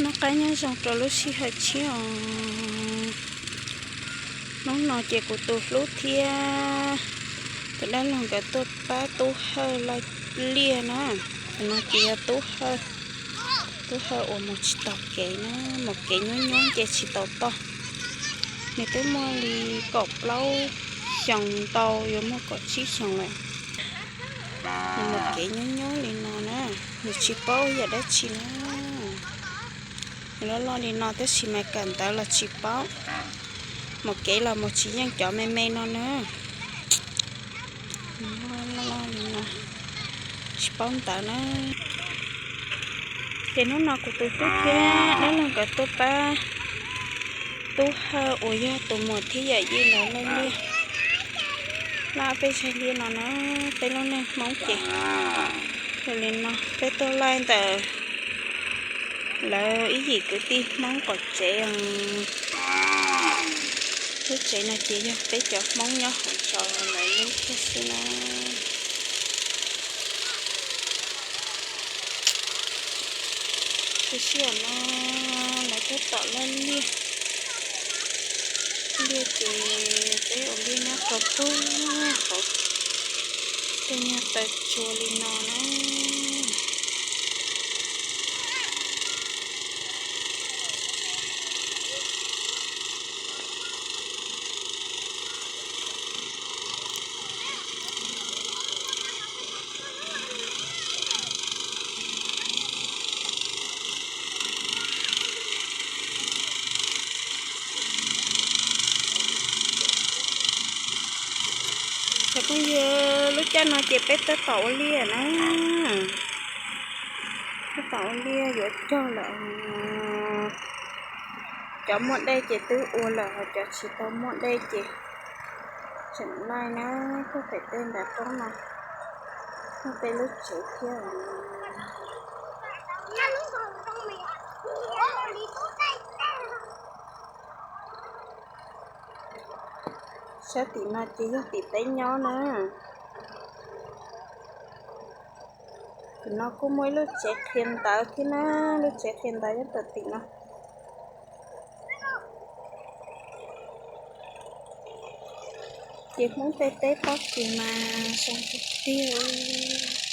Noj qab nyob zoo rau lub sij hawm tshiab os. Hnub no ces kuv tus hlub thiab tus dab laug nkawd tuaj pab Tub Hawj laij liaj na. Tus no ces yog Tub Hawj, Tub Hawj uas mus tsis taus kev na, mus kev nyuab nyuab ces tsis tau toj. Nws twb muaj li kaum plaub xyoos ntau, yuav muaj kaum tsib xyoos lawm. Nws mus kev nyuab nyuab li no na, nws tsis paub yam dab tsi na. Nws loj loj li no tab sis mas kawm ntawv los tsis paub, mus kev los mus tsis yeej cov me me no na. Loj loj li no, tsis paub ntawv na. Ces hnub no kuv tus tub thiab dab laug nkawd tuaj pab Tub Hawj uas yog tus muam thiab yawm yij lawv laij liaj. Laj peb zaig liaj no na, peb lub neej Hmoob ces yog li no, peb tuaj laij ntawm lawv ib yim kwv tij Hmoob qom tsev. Lub tsev no ces yog peb cov Hmoob nyob hauv zos lawv lub thiab xwb na. Tiam sis no lawv tab tom laij liaj, liaj ces peb ua liaj nyob rau puag hauv tej nyuag taw tsua li no na. Cov phooj ywg, lub caij no ces peb tab tom ua liaj na. Tab tom ua liaj yuav cog lawm. Cov muaj dej ces twb ua lawm, ho cov tsis tau muaj dej ces tseem laij na. Puag pem tej nram roob no, muaj tej lub tsev thiab. Sab tim no ces yog tim peb nyob na. Tim no kuj muaj ib lub tsev qhia ntawv thiab na, lub tsev qhia ntawv nyob rau tim no. Ces Hmoob tej teb pob kws mas zoo tiag tiag.